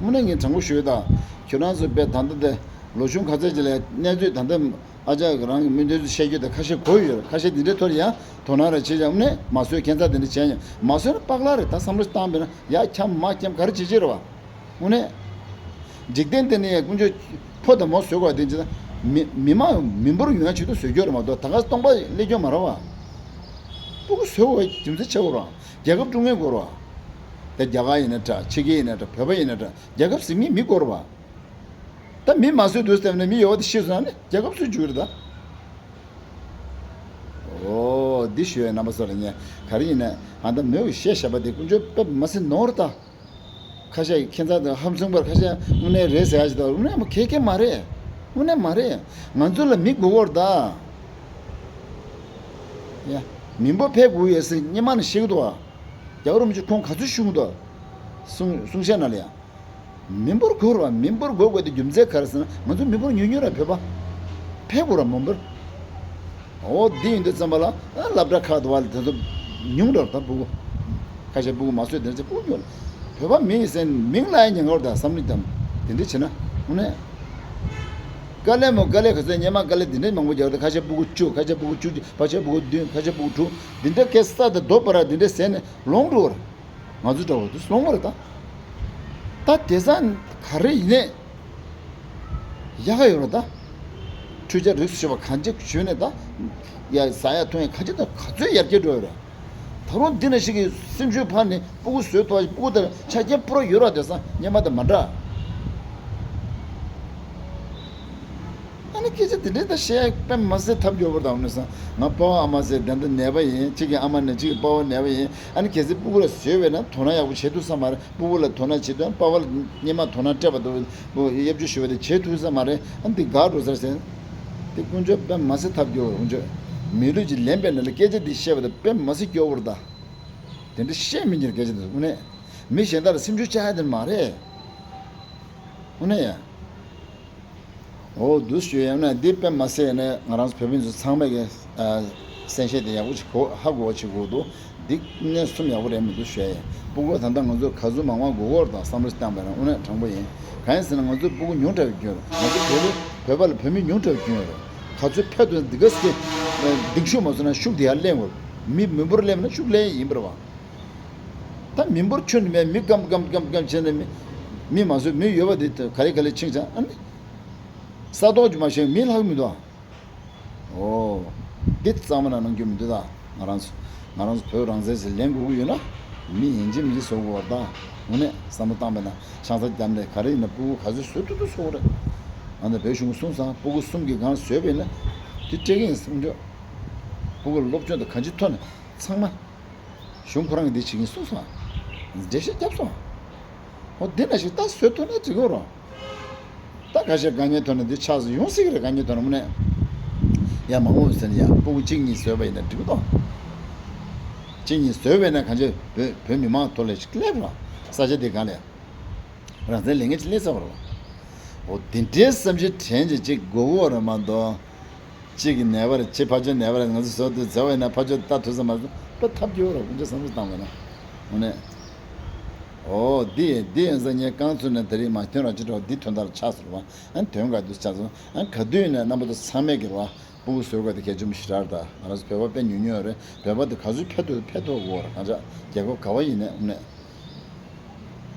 དངོས་གནས་ངས་དྲང་པོ་ཞུ་ཡོད་ད། ཁྱོད་རང་ཚོ་དཔེ་ད་ལྟ་དེ་ལོ་ཆུང་ཁ་ཚད་ཅིག་ལ་གནས་ཚུལ། ད་ལྟ་ཨ་ཅག་རང་གི་མི་འདོད་ཚུལ་བཤད་རྒྱུ་དེ་ཁ་ཤས་གོ་ཡོད་རེད། ཁ་ཤས་དེ་འདྲའི་ཐོག་ལ་ཡང་དོ་སྣང་རེ་བྱེད་ཀྱང་། དངོས་གནས་མ་བཟོས། ཁྱད་མཚར་དེ་འདྲ་བྱས་ཡང་མ་བཟོས་ན་པགས་ལག་རེད། ད་བསམ་བློ་བཏང་བས་ན། ཡ་འཁྱམ་མ་འཁྱམ་ག་རེ་བྱེད་ཀྱི་རེད་བ། དངོས་གནས། འཇིག་རྟེན་འདི་ནས་དཀོན་མཆོག་ཕོ་དང་མོ་བཟོས་དགོས་དེ་ཅི། མི་མི་མང་མི་འབོར་ཡོང་ཡ་ཆེད་དུ་བཟོས་རྒྱུ་རེད་མ་གཏོགས། ད་ག་སྟོང་པ་སླེབས་རྒྱུ་མ་རེད་བ། སྤུ་གུ་བཟོ་དགོས་རྒྱུ་མཚན་ཆེ་བོ་རེད། རྒྱལ་ཁབ་དཀྲུག་མཁན་དགོས་རེད་བ། ད་རྒྱ་གར་ཡིན་ན་འདྲ། ཕྱི་རྒྱལ་ཡིན་ན་འདྲ། བོད་པ་ཡིན་ན་འདྲ། རྒྱལ་ཁབ་ཟིན་མཁན་མི་དགོས་རེད་བ། ད་མི་མ་བཟོས་འདུག་བསྡད་ན། མི་ཡོད་པ་དེ་ཤི་སོང་ན་ནི་རྒྱལ་ཁབ་སུས་འཇུག་རེད་ད། འོ། འདི་ཞུ་ཡ། རྣམ་པ་ཚོ་ལ་ངས་ག་རེ་ཡིན་ན། ཨ། ད་མོས་བཤད་བཞག་པ་དེ་དཀོན་མཆོག་དཔེ་མ་སྲིད་ནོར་ད། ཁ་ཤས་ཁྱད་མཚར་དང་ཧམ་སེམས་པར་ཁ་ཤས་དངོས་གནས་རེད་ཟེར་ཡ་ཞིག་ད། དངོས་གནས་མ་གལ་གལ་མ་རེད། དངོས་གནས་མ་རེད། ང་ཚོ་ལ་མི་དགོས་ཀྱི་རེད་ད། ཡ། མི་འབོར་འཕེལ་དགོས་ཡོད་ཟེར་སྔོན་མ་ནས་བཤད་ཀྱི་འདུག་བ། རྒྱལ་བ་རིན་པོ་ཆེ་ཁོང་ག་ཚོད་ཞུ་གི་འདུག་གསུང་གསུང་བཤད་ནང་ལ་ཡ། མི་འབོར་དགོས་རེད་བ། མི་འབོར་དགོས་དགོས་དེ་རྒྱུ་མཚན་ག་རེ་ཟེར་ན། ང་ཚོ་མི་འབོར་ཉུང་ཉུང་ར། བོད་པ་འཕེལ་དགོས་ར། མི་འབོར། འོ། འདི་ཡིན་དུས་ཙམ་པ་ལ། ཨ། སློབ་གྲྭ་ཁག་ཏུ་བ་ལ་དེ་ཚོ་ཉུང་འགྲོ་ར། ད་སྤུ་གུ་ཁ་ཤས་སྤུ་གུ་མ་བཟོས་དེ་ཚོ་སྤུ་གུ་ཉུང་། བོད་པ་མི་ཟེར་མིང་ལ་ཡང་ཉེན་ཁ་ཡོད་རེད་ད། བསམ་བློ་བཏང་དེ་འདྲ་བྱས་ན། དངོས་གནས། དཀའ་ལས་མོ་དཀའ་ལས། ག་ཚོད་སྔོན་མ་དཀའ་ལས་དེ་འདྲ་མང་པོ་རྒྱག་རེད། ཁ་ཤས་སྤུ་གུ་བཅུ། ཁ་ཤས་སྤུ་གུ་བཅུ་གཅིག་ཕལ་ཆེར་སྤུ་གུ་བདུན། ཁ་ཤས་སྤུ་གུ་དྲུག་འདི་འདྲ་སྐད་ས་དང་རྡོ་བར་འདི་འདྲ་ཟེར་ནས་ལོངས་འགྲོ་བར། ང་ཚོ་འདྲ་བོ་དེ་ལོངས་པ་རེད་ད། ད་དེང་སང་ག་རེ་ཡིན་ནས་ཡག་ག་ཡོད་རེད་ད། འཕྲུལ་ཆས་རིགས་སུ་ཆད་པ་གང་ཅི་བྱུང་ནས་ད། ཡ། ཟ་ཡ་འཐུང་ཡ་གང་ཅི་ད་ག་ཚོད་ཡར་རྒྱས་འགྲོ་ཡོད་རེད། ད་རུང་འདི་ནང་བཞིན་གྱི་སེམས་ཤུགས་འཕར་ནས་སྤུ་གུ་བཟོས་ཐུབ། སྤུ་གུ་དེར་ཆ་རྐྱེན་པུ་ར་ཡོད་ར། དེང་སང་སྔོན་མ་དང་མ་འདྲ། ཨ་ནི་སྐད་ཆ་དེ་འདྲའི་ད་བཤད་དཔེ་མ་སྲིད་ཐབས་སྐྱོ་བོ་དང་། དངོས་གནས་ང་པ་ཕ་ཨ་མ་ཟེར་དེ་འདྲ་ནད་པ་ཡིན། གཅིག་གི་ཨ་མ་ནད། གཅིག་གི་པ་ཕ་ནད་པ་ཡིན། ཨ་ནི་གལ་སྲིད་སྤུ་གུ་ལ་བཟོས་པས་ན་དོ་སྣང་ཡག་པོ་བྱེད་ཐུབ་ས་མ་རེད། སྤུ་གུ་ལ་དོ་སྣང་བྱེད་དུས། པ་ཕ་ལ་སྔོན་མ་དོ་སྣང་སྤྲད་པ་དང་། དབྱེ་ཞིབ་ཞུ་བ་དེ་བྱེད་ཐུབ་ས་མ་རེད། ཨ་ནི་དེ་འགག་འགྲོ་ས་རེད་ཟེར། དེ་དཀོན་མཆོག་དཔེ་མ་སྲིད་ཐབས་སྐྱོ་བོ། དཀོན་མཆོག་མི་ལུས་ཀྱི་ལན་པའི་ནང་ལ་སྐད་ཆ་འདི་བཤད་པ་དེ་དཔེ་མ་སྲིད་སྐྱོ་བོ་རེད་ད། དེ་འདྲ་བཤད་མི་ཉན་སྐད་ཆ་དེ། དངོས་གནས་མི་གཞན་དག་ལ་སེམས་ཤུགས་བཅག་ཡ་དེ་མ་རེད། དངོས་གནས་ཡ། འོ། འདུག་ཞུ་ཡ་ཡིན་ན། འདི་དཔེ་མ་སྲིད་ནས་ང་རང་ཚོ་བོད་མི་ཚོ་ཚང་མས་ཀྱི། ཨ། གསན་བཤད་དེ་ཡག་པོ་ཞིག་གོ། ཧ་གོ་བ་ཞིག་དགོས་འདུག་འདི་གནས་གསུམ་ཡག་པོ་རེད་མི་འདུག་ཞུ་ཡ་ཡིན། སྤུ་གུ་ད་ལྟ་ང་ཚོ་ག་ཚོད་མང་མང་དགོས་ཀྱི་ཡོད་རེད་ད། བསམ་བློ་ཞིག་བཏང་པ་ཡིན་ན་དངོས་གནས་དྲང་པོ་ཡིན། གང་ཡིན་ཟེར་ན་ང་ཚོ་སྤུ་གུ་ཉུང་དྲགས་ཀྱི་ཡོད་རེད། ང་ཚོ་བོད་བོད་པ་ལ་བོད་མི་ཉུང་དྲགས་ཀྱི་ཡོད་རེད། ག་ཚོད་འཕེལ་འདུག་འདི་ག་སྐད་གདེང་ཤུགས་མ་བཟོ་ན་ཤུགས་དེ་ཡར་ལེན་དགོས། མི་མི་འབོར་སླེབས་ན་ཤུགས་ལེན་ཡིན་པ་རེད་བ། ད་མི་འབོར་ཁྱོན་ནས་མེད། མི་སྐམ་སྐམ་སྐམ་སྐམ་བྱས་ནས། མི་མི་མ་བཟོས། མི་ཡོད་པ་དེ་ག་ལེ་ག་ལེ་ཕྱིན་ཙང་། ཨ་ནི་ས་ཐོག་ཅིག་མ་ཤེས་མི་ལྷག་མི་འདུག་ཨ། འོ། འདི་གཙང་མ་ན་གནང་རྒྱུ་མི་འདུག་ད། ང་རང་ཚོ་ང་རང་ཚོ་བོད་རང་བཙན་ཟེར་ལེན་དགོས་ཀྱི་ཡོད་ན། མི་ཡིན་གཅིག་མིན་གཅིག་བཟོ་དགོས་པ་རེད་ད། དངོས་གནས་བསམ་བློ་བཏང་པས་ན། ཆང་ས་བརྒྱབ་ནས་ག་རེ་ཡིན་ན་སྤུ་གུ་ག་ཚོད་བཟོ་ཐུབ་ཐུབ་བཟོ་དགོས་རེད། ཨ་ནི་བོད་གཞུང་གིས་གསུངས་སོང་། སྤུ་གུ་གསུམ་གྱི་སྒང་བཟོས་པ་ཡིན་ན་དེ་སྤྲད་ཀྱི་ཡིན་གསུངས་ཆོག་སྤུ་གུ་སློབ་སྦྱོང་དང་གང་ཅིའི་ཐོག་ནས་ཚང་མ་གཞུང་ཁོ་རང་གིས་འདི་བྱེད་ཀྱི་ཡིན་གསུངས་སོང་། འགྲེལ་བཤད་བརྒྱབ་སོང་། འོ། འདི་ནང་བཞིན་ད་བཟོ་ཐུབ་ན་འགྲིག་གི་རེད། ད་ཁ་ཤས་དཀའ་ངལ་ཐོག་ནས་འདི་ཆགས་སུ་ཡོང་སྲིད་ཀྱི་རེད། དཀའ་ངལ་ཐོག་ནས་དངོས་གནས། ཡ། མང་པོ་ཟེར་ན་ཡ། སྤུ་གུ་གཅིག་གཉིས་བཟོས་པ་ཡིན་ན་འགྲིག་གི་འདུག་གཅིག་གཉིས་བཟོས་པ་ཡིན་ན་གང་ཅི་བོད་བོད་མི་མང་ཐོག་ལ་ཞིག་སླེབས་རོགས། ས་ཆ་འདི་སྒང་ལ་རང་བཙན་ལས་འགན་ཅིག་སླེབས་ཚར་བ་རེད། འོ། འདི་འདྲའི་བསམ་ཤེས་དྲན་བྱས་ཅིག་དགོས་ཀྱི་ཡོད་རེད་མ་གཏོགས། གཅིག་གི་ནད་པ་རེད། ཅིག་ཕར་ཕྱོགས་ནད་པ་རེད། ང་ཚོ་བཟོ་དུས་བཟོས་པ་ཡིན་ན་ཕར་ཕྱོགས་ལྟ་ཐུབ་ས་མ་རེད། དཔེ་ཐབས་སྐྱོ་བོ་རེད། དཀོན་མཆོག་བསམ་བློ་བཏང་བས་ན། དངོས་གནས། འོ། འདི་འདི་ཡིན་ཙང་ངས་རྐང་བཙུགས་ནས་དེ་རིང་མ་ཐོན་རང་ཅི་འགྲོ། འདི་ཐོན་ཐར་ཆགས་སོང་བ། ཨ། དོན་ག་དུས་ཆགས་སོང་། ཨ། ག་དུས་ཡིན་ན་རྣམ་པ་ཚོ་ཚང་མས་ཀྱི་རེད་བ། སྤུ་གུ་བཟོ་དགོས་དེ་གལ་ཆེན་པོ་ཞེ་དྲག་རེད་ད། ང་རང་ཚོ་བོད་པ་དཔེ་ཉུང་ཉུང་རེད། བོད་པ་དེ་ག་ཚོད་འཕེལ་ཐུབ་འཕེལ་ཐུབ་དགོས་རེད། གང་ཅག་རྒྱལ་ཁབ་ག་བ་ཡིན་ནའི་དངོས་གནས།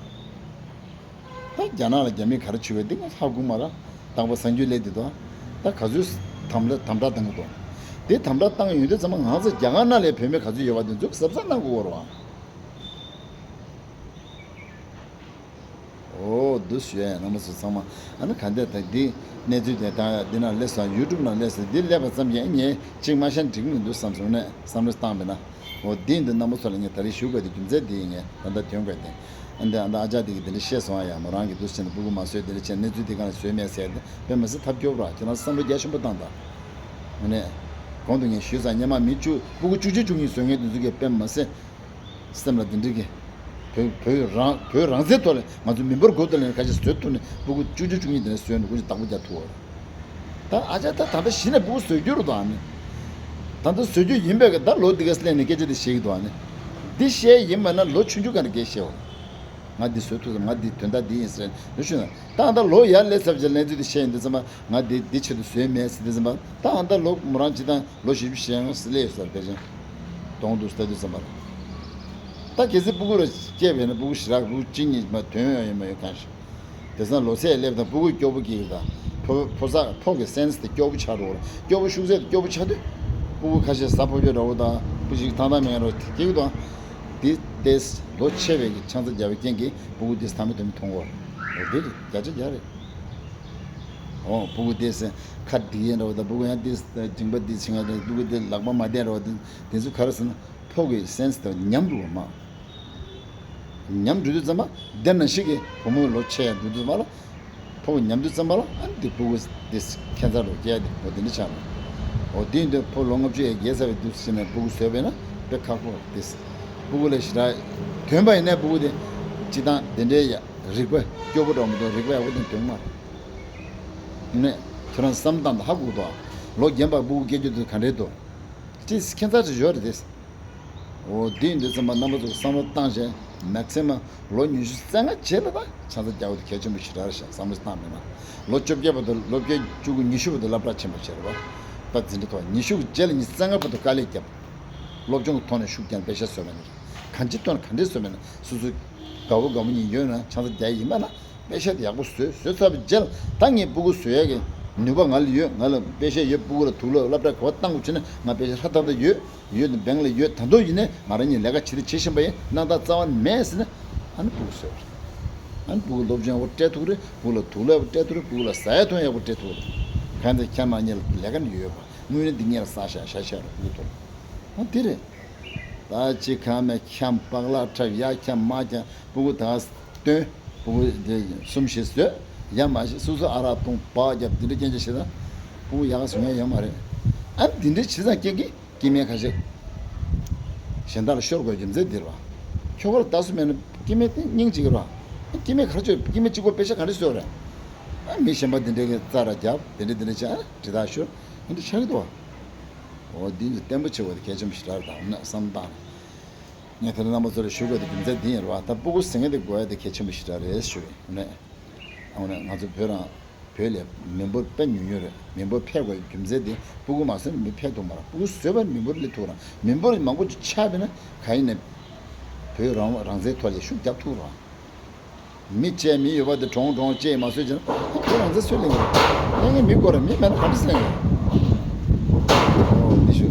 ད་རྒྱ་ནག་ལ་རྒྱ་མིས་ག་རེ་བྱེད་པའི་འདི་ང་ཧ་གོ་མ་རེད། རྟག་པར་གསར་འགྱུར་སླེབས་དེ་དང་། ད་ག་ཚོད་དམ་དྲག་དམ་དྲག་བཏང་གི་འདུག་དེ་དམ་དྲག་བཏང་ཡོང་དུས་ཙམ་པ་ང་ཚོ་རྒྱ་གར་ནང་ལ་བོད་མི་ག་ཚོད་ཡོད་པ་དེ་ཚོ་གཟབ་གཟབ་གནང་དགོས་རེད་བ། འོ། འདུག་ཞུ་ཡ་ཡིན། རྣམ་པ་ཚོ་ཚང་མ། ཨ་ནི་ག་འདྲ་ད་འདི་གནས་ཚུལ་དེ་ད་འདི་ནང་སླེབས་སོང་། ཡུ་ཊུབ་ནང་སླེབས་སོང་། འདི་སླེབས་པ་ཙམ་གྱིས་ངས་གཅིག་མ་བཤད་འགྲིག་མི་འདུག་བསམ་སོང་ནས་བསམ་བློ་བཏང་བས་ན། འོ། འདི་འདི་རྣམ་པ་ཚོ་ལ་ངས་ད་རེས་ཞུ་དགོས་དེ་རྒྱུ་མཚན་འདི་ཡིན། ངས་ད་ལྟ་དོན་དགོས་དེ། ཨ་འདི་ཨ་འདི་ཨ་ཅག་འདི་གིས་འདི་འདྲ་བཤད་སོང་ཨ་ཡ། མོ་རང་གིས་འདུག་སེ་བྱས་ནས་སྤུ་གུ་མ་བཟོས། འདི་འདྲ་བྱས་ནས་གནས་ཚུལ་འདི་གང་ལ་བཟོས་མེད་ཟེར་ཏེ། དཔེ་མི་སྲིད་ཐབས་སྐྱོ་པོ་ར། ཁྱེད་རང་བསམ་བློ་རྒྱ་ཆེན་པོ་བཏང་དང་། ཨ་ནི། གོང་དུ་ངས་ཞུས་ཙང་སྔོན་མ་མི་བཅུ་སྤུ་གུ་བཅུ་གཅིག་བཅུ་གཉིས་བཟོ་མཁན་དེ་ཚོ་གིས་དཔེ་མི་སྲིད། སེམས་ལ་འདི་འདྲ་གི། བོད་བོད་རང་བོད་རང་བཙན་ཐོག་ལ་ང་ཚོ་མི་འབོར་དགུ་དང་ལེན་ཁ་ཤས་བཟོས་ཐུབ་ནས་སྤུ་གུ་བཅུ་གཅིག་བཅུ་གཉིས་དེ་འདྲ་བཟོས་ནས་སྐུ་མཁྱེན་བདག་པོ་རྒྱག་ཐུབ་བ་རེད། ད་ཨ་ཅག་ད་ད་ལྟ་གཞི་ནས་སྤུ་གུ་བཟོ་རྒྱུ་རེད་དོ་ཨ་ནི། ད་ལྟ་བཟོ་རྒྱུ་ཡིན་པས་ཀྱི་ད་ལོ་འདི་ག་སླེབས་ནས་སྐད་ཆ་འདི་བཤད་ཀྱི་འདུག་ཨ་ནི། འདི་བཤད་ཡིན་པ་ན་ལོ་ཆུང་ཆུང་ག་འདྲ་སྐད་བཤད་འོ། ང་འདི་བཟོ་ཐུབ་སོང་། ང་འདི་དོན་དག་འདི་ཡིན་ཟེར་ལོ་ཆུང་ན། ད་ཨ་ད་ལོ་ཡར་སླེབས་ཚར་བྱས་ལན་ཚུལ་འདི་བཤད་ཡིན་འདི་ཙམ་པ། ང་འདི་འདི་ཆེད་དུ་བཟོས་མེད་ཟེར་འདི་ཙམ་པ། ད་ཨ་ད་ལོ་མོ་རང་སྤྱི་བཏང་ལོ་བཞི་བཅུ་ཞེ་ལྔ་སླེབས་ཡོད་ས་རེད་ཕལ་ཆེར། གདོང་དུ་ལྟ་དུས་ཙམ་པ་ལ། ད་གལ་སྲིད་སྤུ་གུ་ར་སྐྱེས་པས་ན་སྤུ་གུ་ཞེ་དྲག་སྤུ་གུ་གཅིག་གཉིས་མ་དོན་ཡོད་ཡོད་མ་ཡོད་གང་ཞིག་དེང་སང་ལོ་ཚད་སླེབས་དང་སྤུ་གུ་སྐྱོ་པོ་སྐྱེ་གི་དང་། ཕོ་ཕོ་ས་ཕོ་གི་སེམས་དེ་སྐྱོ་པོ་ཆགས་འགྲོ་གི་རེད། སྐྱོ་པོ་ཤུགས་ཚད་དེ་སྐྱོ་པོ་ཆགས་དུས། སྤུ་གུ་ཁ་ཤས་གཟའ་ཕོར་པ་འདྲ་བོ་དང་སྤུ་གུ་ཞིག་ཐང་ཐང་མེད་འགྲོ་སྐྱེ་གི་དང་། དེ་དེ་ལོ་ཆེ་བའི་གི་ཆང་ས་རྒྱག་པའི་རྐྱེན་གྱིས་སྤུ་གུ་དེ་ཐ་མི་དུ་མི་མཐོང་གི་རེད། འོ་དེ་རེད། བརྒྱ་ཆ་བརྒྱ་རེད། འོ་སྤུ་གུ་དེ་སེ་ཁ་འགྲིག་ཡས་འདྲ་བོ་དང་། སྤུ་གུ་ཡང་དེ་མགྲིན་པ་དེ་ཆེ་ང་དང་། སྤུ་གུ་དེ་ལག་པ་མ་བདེ་འདྲ་བོ་དེ། དེ་ཚོ་ག་རེ་ཟེར་ན་ཕོ་གི་སེམས་དེ་ཉམས་འགྲོ་བ་མ། ཉམས་འགྲོ་དུས་ཙམ་པ་དེ་ནང་བཞིན་གྱི་བུ་མོའི་ལོ་ཆེ་ཡང་འགྲོ་དུས་ཙམ་པ་ལ། ཕོ་ཉམས་དུས་ཙམ་པ་ལ་ཨ་ནི་དེ་སྤུ་གུ་དེ་ཁྱད་མཚར་རུ་སྐྱེ་ཡ་དེ། འོ་དེ་འདྲ་ཆགས་ནས། འོ་དེ་ཡིན་དུས་ཕོ་ལོ་ལྔ་བཅུ་ཡས་བརྒལ་ཚར་བའི་དུས་ཕྱིན་ནས་སྤུ་གུ་བཟོས་པས་ན་དཔེ་ཁག་པོ་རེད། དེ་སྤུ་གུ་ལ་ཞེ་དྲག་དོན་པ་ཡིན་ནའི་སྤུ་གུ་དེ་སྤྱི་བཏང་དེ་འདྲའི་ཡ་རིག་པ་སྐྱོ་པོ་འདྲ་མི་འདུག་རིག་པ་ཡག་པོ་དེ་འདུག་མ་རེད། ནས་ཁྱོད་རང་བསམ་སྟངས་དེ་ཧ་གོ་འདུག་ལོ་རྒན་པ་སྤུ་གུ་སྐྱེ་རྒྱུ་དེ་ག་འདྲས་འདུག་ཅིག་ཁྱད་མཚར་ཅིག་ཡོད་རེད་དེ། འོ་དེ་ཡིན་དུས་ཙམ་པ་རྣམ་པ་ཚོ་གིས་བསམ་བློ་བཏང་བྱས། མེག་སི་མམ་ལོ་ཉི་ཤུ་རྩ་ལྔ་རྗེས་ལ་ད་ཆང་ས་རྒྱག་པ་དེ་གལ་ཆེན་པོ་ཞེ་དྲག་རེད་ཤག་བསམ་བློ་བཏང་མེད་ན། ལོ་བཅོ་བརྒྱད་བར་དུ། ལོ་བརྒྱད་བཅུ་དགུ་ཉི་ཤུ་བར་དུ་སློབ་གྲྭ་ཕྱིན་པ་བྱས་རེད་པ། ད་འཛིན་གྲྭ་ཐོག་ཉི་ཤུ་གི་རྗེས་ལ་ཉི་ཤུ་རྩ་ལྔ་བར་དུ་དཀའ་ལས་བརྒྱབ། སློབ་སྦྱོང་གི་ཐོག་ནས་ཤུགས་རྒྱབ་པེ་ཤ་བཟོས་པ་ཡིན། གང་ཅིའི་ཐོག་ནས་ག་འདྲས་བཟོས་པ་ཡིན་ན་སོ་སོའི་དགའ་བོ་དགའ་མོ་གཉིས་ཡོད་ན་ཆང་ས་རྒྱག་ཡིན་པ་ན། པེ་ཤ་དེ་ཡག་པོ་བཟོས། བཟོས་ཚར་བའི་རྗེས་ལ་ད་ངས་སྤུ་གུ་བཟོ་ཡག་གི་ནུས་པ་ང་ལ་ཡོད། ང་ལ་པེ་ཤ་ཡོད། སྤུ་གུ་ལ་དུག་ལོག་སློབ་གྲྭ་ག་པར་བཏང་དགོས་བྱས་ན་ང་པེ་ཤ་ཧྲ་ཐག་ཐག་ཡོད། ཡོད་དེ་བེང་ལ་ཡོད། ད་དུང་ཡིན་ནའི་ང་རང་གཉིས་ལས་ཀ་བྱེད་དེ་བྱེད་བཞིན་པ་ཡིན། སྣང་དག་རྩ་བ་ནས་མེད་ཟེར་ན། ཨ་ནི་སྤུ་གུ་བཟོས་པ་རེད། ཨ་ནི་སྤུ་གུ་སློབ་སྦྱོང་ཡག་པོ་སྤྲད་ཐུབ་ཀྱི་རེད། སྤུ་གུ་ལ་དུག་ལོག་ཡག་པོ་སྤྲད་ཐུབ་རེད། སྤུ་གུ་ལ་ཟ་ཡག་འཐུང་ཡག་པོ་སྤྲད་ཐུབ་རེད། གང་ལྟར་ཁྱེད་རང་གཉིས་ལ་ལས་ཀ་ནི་ཡོད་པ། དངོས་གནས་འདི་ངས་ལ་ཟ་བཞག་བཞག་བཞག་རེད། སྤུ་གུ་ཐོག་ལ། ཨ་དེ་རེད། ད་ཅི་ཁ་མེད་འཁྱམ། པགས་ལག་འཁྲབ། ཡར་འཁྱམ་མར་འཁྱམ། སྤུ་གུ་དག་སྟོན། སྤུ་གུ་དེ་གསུམ་བཞི་བཟོས། ཡ་མ་བྱེད། སོ་སོ་ཨ་རག་འཐུང་། སྦག་རྒྱབ། འདི་འདྲ་རྐྱང་རྐྱང་བྱེད་ན། སྤུ་གུ་ཡག་ག་བཟོ་མཁན་ཡོད་མ་རེད། ཨ་འདི་འདྲ་བྱེད་ཙང་སྐྱེ་གི་སྐྱེ་དམན་ཁ་ཤས་གཞན་དག་ལ་ཤོར་དགོས་རྒྱུ་མཚན་འདི་རེད་པ། ཁྱོ་ག་ལ་ལྟ་སུ་མེད་ན་སྐྱེ་དམན་དེ་སྙིང་རྗེ་གི་རེད་པ། སྐྱེ་དམན་ག་རེ་བྱེད། སྐྱེ་དམན་གཅིག་པོ་པེ་ཤ་ག་རེ་བཟོས་རེད། ཨ་མི་གཞན་པ་འདི་འདྲའི་གི་རྩ་ར་རྒྱབ། འདི་འདྲ་འདི་འདྲ་བྱས། ཨ་དྲི་བརྡ་ཤོར། འདི་འདྲ་ཆགས་ཀྱི་འདུག་པ། འོ་འདི་ཚོ་བརྟན་པོ་བྱེད་དགོས་དེ་གལ་ཆེན་པོ་ཞིག་རེད་དམ་ན་བསམ་བཏང་ནས། ངས་དེ་རིང་རྣམ་པ་ཚོ་ལ་ཞུ་དགོས་དེ་རྒྱུ་མཚན་འདི་ཡིན་རེད་པ། ད་སྤུ་གུ་ཟེར་མཁན་དེ་དགོས་ཡ་དེ་གལ་ཆེན་པོ་ཞིག་རེད་ཞུ་ཡིན། ཨ་ནི་ང་ཚོ་བོད་རང་བོད་ལ་མི་འབོར་དཔེ་ཉུང་ཉུང་རེད། མི་འབོར་འཕེལ་དགོས་རྒྱུ་མཚན་དེ་སྤུ་གུ་མ་བཟོས་ན་མི་འཕེལ་ཐུབ་མ་རེད། སྤུ་གུ་བཟོས་པ་ནས་མི་འབོར་སླེབས་ཐུབ་རེད། མི་འབོར་མང་པོ་ཅིག་ཆགས་པས་ན་ག་ཡིན་ནའི་བོད་རང་རང་བཙན་ཐོག་ལ་ཤུགས་རྒྱབ་ཐུབ་རེད། མི་གཅེས་མི་ཡོད་པ་དེ་གྲོངས་གྲོངས་གཅེས་མ་བཟོས་ཀྱང་ཁོ་རང་ཚོ་སུས་ལེན་གྱི་རེད། ལེན་མཁན་མི་དགོས་རེད། མི་མེད་ན་ག་འདྲ་སེ་ལེན་གྱི་རེད། ཨོ་འདི་ཞུ།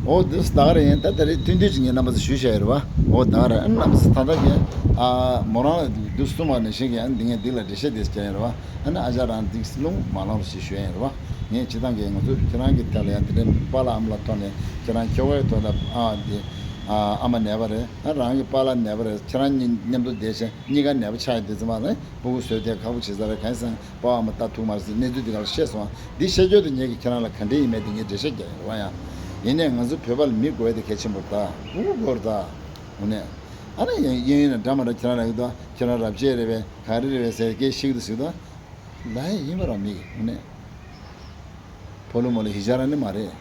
ཨོ་འདི་ཟླ་ག་རེ་ཡིན། ད་ད་རེས་ཐུང་ཐུང་ཅིག་ངས་རྣམ་པ་ཚོ་ཞུས་བཞག་ཡོད་རེད་པ། ཨོ་ཟླ་ག་རེ། ཨ་རྣམ་པ་ཚོ་ད་ལྟ་གི་ཨ་མོ་རང་ལ་འདི་གསུངས་པ་ནང་བཞིན་གྱི་ཨ་འདི་ངས་འདི་ལ་འགྲེལ་བཤད་འདི་བྱས་ཡོད་རེད་པ། ཨ་ནི་ཨ་ཅག་རང་འདི་སློང་མ་སློང་ཞེས་ཞུ་ཡ་ཡིན་རེད་པ། ངས་སྤྱིར་བཏང་གི་ང་ཚོ་ཁྱེད་རང་གི་ཐད་ལ་ཡང་དེ་འདྲའི་པཱ་ལགས་ཨ་མ་ལགས་ཐོག་ནས་ཁྱེད་རང་ཁྱོ་གའི་ཐོག་ལ་ཨ་འདི་ཨ་ཨ་མ་ནད་པ་རེད། ཨ་རང་གི་པཱ་ལགས་ནད་པ་རེད། ཁྱེད་རང་གཉིས་མཉམ་དུ་བསྡད་བྱས། གཉིས་ཀ་ནད་པ་ཆགས་ཡོད་དུས་ཙམ་པ་ལ་སྤུ་གུ་བཟོས་ཏེ་ཁག་པོ་བྱེད་ས་རེད། གང་ཡིན་ཟེར་ན་པ་ཕ་མ་ལྟ་ཐུབ་མ་རེད་ཟེར་གནས་ཚུལ་འདི་ག་ལ་བཤད་སོང་། འདི་བཤད་རྒྱུ་དེ་ངེད་ཀྱིས་ཁྱེད་རང་ལ་ག་འདྲ་ཡིན་མེད་དེ་ངས་འགྲེལ་བཤད་རྒྱག་ཡོད་རེད་པ། ཡང་ཡིན་ནའི་ང་ཚོ་བོད་པ་ལ་མི་དགོས་ཡ་དེ་གལ་ཆེན་པོ་རེད་ད། སྤུ་གུ་དགོས་རེད་ད། འོ་ནས་ཨ་ནི་ཡིན་ཡིན་ན་འདྲ་མ་འདྲ་ཁྱེད་རང་ལ་ཡོད་ད། ཁྱེད་རང་རབ་བྱེད་རེད་པས་ག་རེ་རེད་པས་ཟེར་སྐད་ཤིག་ཏུ་ཟིག་ད། ལ་ཡ་ཡིན་པ་རང་མི་གི་འོ་ནས་ཕོ་ལུ་མོ་ལུ་ཧི་ཇ་ར་ནི་མ་རེད།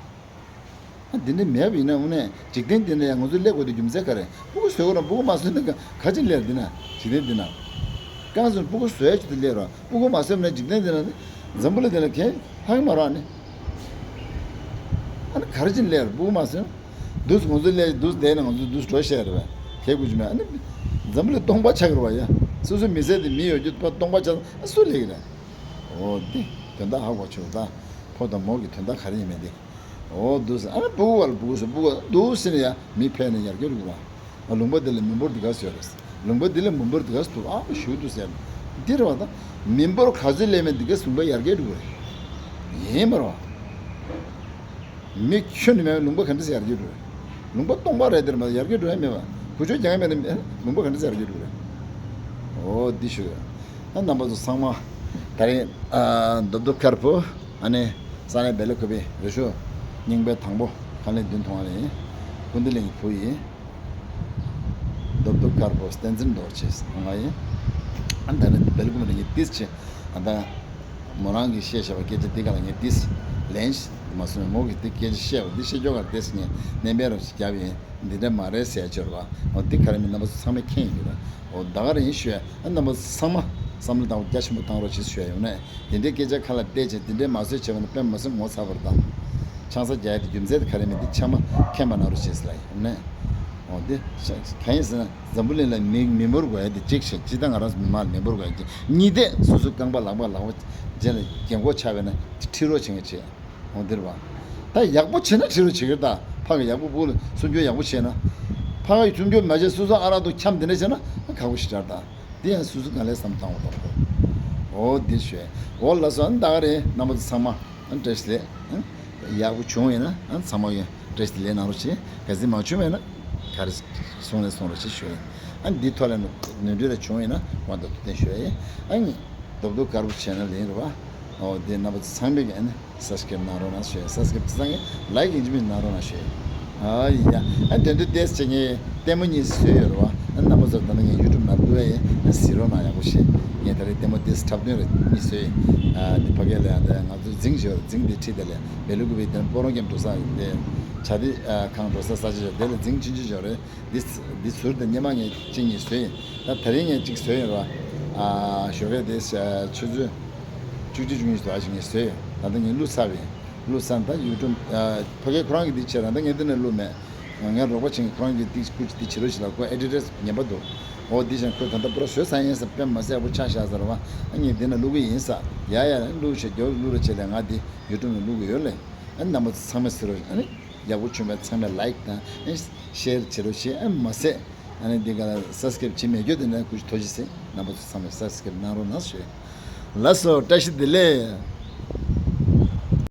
ཨ་འདི་འདྲ་མེད་པ་ཡིན་ན་དངོས་གནས་འཇིག་རྟེན་འདི་ན་ཡང་ང་ཚོ་སླེབས་དགོས་དུས་རྒྱུ་མཚན་ག་རེ། སྤུ་གུ་བཟོས་ཁོ་རང་སྤུ་གུ་མ་བཟོས་ན་ག་ག་ཅིག་སླེབས་འདི་ན། འཇིག་རྟེན་འདི་ན། རྐང་བཟོས་སྤུ་གུ་བཟོས་ཡ་ཅིག་ཏུ་སླེབས་རོགས། སྤུ་གུ་མ་བཟོས་ན་འཇིག་རྟེན་འདི་ན་ནི་འཛམ་བུ་གླིང་འདི་ན་གན་ལྷག་གི་མ་རེད་ཨ་ནི། ཨ་ནི་ག་རེ་ཅིག་སླེབས་རོགས་སྤུ་གུ་མ་བཟོས་ན། འདུག་ང་ཚོ་སླེབས་འདུག་བསྡད་ན་ང་ཚོ་འདུག་འགྲོ་བཤད་རེད་པས། དེ་དགོས་ཀྱི་མེད། ཨ་ནི་འཛམ་བུ་གླིང་སྟོང་པ་ཆགས་ཀྱི་རེད་པ་ཡ། སོ་སོའི་མི་ཚེ་འདི་མི་ཡོད་རྒྱུ་པ་སྟོང་པ་ཆགས་ན་སུ་སླེབས་ཀྱི་རེད། འོ་འདི་དོན་དག་ཧ་གོ་ཆོག་ད། ཕོ་དང་མོ་གི་དོན་དག་ག་རེ་ཡིན་མིན་འདི། འོ་འདུག་ཟེར། ཨ་ནི་སྤུ་གུ་བ་ལ་སྤུ་གུ་ཟེར། སྤུ་གུ་འདུག་ཟེར་ན་ཡ་མི་འཕེལ་ནས་ཡར་རྒྱས་འགྲོ་གི་རེད། ལུང་པ་འདི་ལ་མི་འབོར་འདི་ག་ཚོད་ཡོད་རེད། ལུང་པ་འདི་ལ་མི་འབོར་འདི་ག་ཚོད་འདུག་ཨ་ཞུ་འདུག་ཟེར། འདི་རེད་པ་ད། མི་འབོར་ག་ཚོད་སླེབས་མིན་འདི་ག་ལུང་པ་ཡར་རྒྱས་འགྲོ་གི་རེད། ཡིན་པ་རེད་པ། མི་ཁྱོན་ནས་མེད་པའི་ལུང་པ་ག་འདྲ་ཟེར་ཡར་རྒྱས་འགྲོ་རེད། ལུང་པ་སྟོང་པ་རེད་དེར་མ་ཡར་རྒྱས་འགྲོ་ཡ་མེད་པ། གོ་ཆོད་རྒྱག་ཡ་མེད་ན་ལུང་པ་ག་འདྲ་ཟེར་ཡར་རྒྱས་འགྲོ་རེད། འདི་ཞུ་ཡོད། ཨ་རྣམ་པ་ཚོ་ཚང་མ་ད་རེས་ཨ་རྡོབ་རྡོབ་དཀར་པོ། ཨ་ནི་ས་གནས་བེ་ལ་ཀུ་པེ་རི་ཤོ་རྙིང་པའི་དང་པོ་ཁང་ལས་མདུན་ཐོང་བ་རེད། ཀུན་བདེ་གླིང་བུ་ཡིན། རྡོབ་རྡོབ་དཀར་པོ་བསྟན་འཛིན་རྡོ་རྗེ་ཐང་ང་ཡིན། ཨ་ད་ནི་བེ་ལ་ཀུ་པེ་ལ་ངས་ཏིས་ཆེ། ཨ་ད་མོ་རང་གིས་བཤད་བཞག་པ་སྐད་ཆ་འདི་ག་ལ་ངས་ཏིས་ལན་མ་སོང་། མོ་གིས་འདི་སྐད་ཆ་བཤད་པ་འདི་བཤད་ཀྱོག་ག་ཏིས་ངས་གནས་པའི་རོ་ཞིག་བརྒྱབ་ཡིན། འདི་འདྲ་མ་རེད་ཟེར་ཆོར་བ། འོ་འདི་ག་རེ་མིན་རྣམ་པ་ཚོ་ཚང་མས་མཁྱེན་ཡོད་ར། འོ་ད་ག་རེ་ཡིན་ཞུ་ཡ། ཨ་རྣམ་པ་ཚོ་ཚང་མ་བསམ་བློ་བཏང་རྒྱ་ཆེན་པོ་བཏང་རོགས་ཞེས་ཞུ་ཡ་ཡོད་ནས། དེ་འདྲའི་སྐད་ཆ་ཁ་ལ་བལྟས་བྱས་དེ་འདྲའི་མ་བཟོས་བྱས་པ་ན་དཔེ་མ་སྲིད་ངོ་ཚ་བར་དང་། ཆང་ས་རྒྱག་ཡ་དེ་རྒྱུ་མཚན་དེ་ག་རེ་མིན་དེ་ཆ་མ་མཁྱེན་པ་གནང་རོགས་ཞེས་ལ་ཡོད་ནས། འོ་འདི་གང་ཡིན་ཟེར་ན་འཛམ་བུ་གླིང་ལ་མི་མི་འབོར་དགོས་ཡ་དེ་གཅིག་བྱས་ཅི་ལྟར་ང་རང་ཚོ་མི་མང་ལ་མི་འབོར་དགོས་ཡ་གཅིག་གཉིས་དེ་སོ་སོའི་རྐང་པ་ལག་པ་ལག་པ་རྗེས་ལ་རྒན་གོག་ཆགས་པས་ན་ཁྲིད་རོགས་བྱེད་མཁན་བྱེད། འོ་འདིར་བ། ད་ཡག་པོ་བྱས་ན་ཁྲིད་རོགས་བྱེད་ཀྱི་རེད་ད། ཕ་གི་ཡག་པོ་བུ་ལ་སྲུང་སྐྱོབ་ཡག་པོ་བྱས་ན། ཕ་གི་སྲུང་སྐྱོབ་མ་བྱས་སོ་སོ་ཨ་རག་ཏུ་འཁྱམ་དེ་འདྲ་བྱས་ན་ཁག་པོ་ཞིག་རེད་ད། དེ་ཡང་སོ་སོ་ག་ལས་བསམ་བཏང་བ་དང་། འོ་འདི་ཞོས། འོ་ལ་སོ་ཨ་ནི་ད་ག་རེད་རྣམ་པ་ཚོ་ཚང་མ་ཨ་བཀྲ་ཤིས་བདེ་ལེགས། ཡག་པོ་བྱུང་ཡིན་ན་ཨ་ཚང་མ་གི་བཀྲ་ཤིས་བདེ་ལེགས་གནང་རོགས་བྱེད། གལ་སྲིད་མ་བྱུང་བས་ན་ག་རེ་སོང་ལས་སོང་རོགས་བྱེད་ཞོས། ཨ་འདི་ཐོག་ལ་ནོར་འཁྲུལ་རེ་བྱུང་ཡིན་ན་དབང་དུ་བསྟན་ཞོས། ཨ་ནི་རྡོབ་རྡོབ་དཀར་པོ་བྱས་ན་ལེན་རེད་བ། འོ་འདི་རྣམ་པ་ཚོ་ཚང་མས་ཀྱི་ཨ་ནི། སབ་སི་ཀེབ་གནང་རོགས་གནང་ཞུ། སབ་སི་ཀེབ་བྱས་ཙང་ངས་ལའིག་ཡིན་གཅིག་མིན་གནང་རོགས་གནང་ཞུ། ཨ་ཡ། ཨ་དེ་འདྲ་ཏེས་བྱས་ངས་ལྟད་མོ་གཉིས་བཟོས་ཡོད་རེད་བ། ཨ་རྣམ་པ་ཚོ་ད་ནི་ངས་ཡུ་ཊུབ་ནང་བླུགས་ཡ་ཡིན། ཨ་གཟིགས་རོགས་གནང་ཡག་པོ་ཞེས། ངས་ད་རེས་ལྟད་མོ་ཏེས་འཁྲབ་སྟོན་རེ་གཉིས་བཟོས་ཡིན། ཨ་དེ་ཕ་གི་ལ་ཡང་དེ་ང་ཚོ་རྫིང་ཞོར་རྫིང་དེ་ཁྲིད་དེ་ལས་བེ་ལུ་ཀུ་བི་དེ་སྤོ་རོང་ཁྱེམ་འགྲོ་ས་དེ་བྱ་དེ་ཁང་འགྲོ་ས་ས་ཆ་ཞོར་དེ་ལ་རྫིང་ཆུང་ཆུང་ཞོར་རེད། འདི་འདི་ཟུར་དེ་སྔོན་མ་ངས་གཅིག་གཉིས་བཟོས་ཡིན། ད་དེ་རིང་ངས་གཅིག་བཟོས་ཡིན་རེད་བ། ཨ་ཞོགས་ཀས་དེ་ཆུ་ཚོད་བཅུ་གཅིག་བཅུ་གཉིས་དུ་ཨ་ཞིག་ངས་བཟོས་ཡོད། ད་ལྟ་ངས་བླུགས་ཚར་བས། བླུགས་ཚར་ད་ཡུ་ཊུབ་ཕ་གི་ཁོ་རང་གིས་འདི་བྱས་ར། ད་ངས་འདི་ནས་བླུགས་མེད། ངའི་རོགས་པ་ཆེན་ཁོ་རང་གིས་འདི་སྐུ་འདི་བྱེད་རོགས་ཞིག་ལ་ཁོ་ཨེ་ཌི་ཊར་ངན་པ་འདུག་འོ་འདི་བཞིན་ཁོས་ད་ལྟ་པུ་ར་བཟོས་ཚར་ཡིན་ས། དཔེ་མ་སྲིད་ཡག་པོ་ཆགས་བཞག་ཚར་བ། ཨ་ངས་འདི་ན་བླུག་གི་ཡིན་ས། ཡ་ཡ་བླུག་བྱས་རྒྱོབ་བླུག་ར་བྱས་ལས་ང་འདི་ཡུ་ཊུབ་ནས་བླུག་གི་ཡོད་ལེ། ཨ་རྣམ་པ་ཚོ་ཚང་མས་གཟིགས་རོགས། ཨ་ནི་ཡག་པོ་བྱུང་བས་ཚང་མས་ལའིག་དང་ཨ་ཤེར་བྱེད་རོགས་བྱེད། ཨ་མ་ཟད་ཨ་ནི་འདི་ག་ལ་སབ་སི་ཀེབ་བྱེད་མེད་རྒྱུ་དེ་འདྲ་ཀུ་ཅི་ཐུགས་རྗེ་ཆེ། རྣམ་པ་ཚོ་ཚང་མས་སབ་སི་ཀེབ་གནང་རོགས་གནང་ཞུ། ལགས་སོ། བཀྲ་ཤིས་བདེ་ལེགས།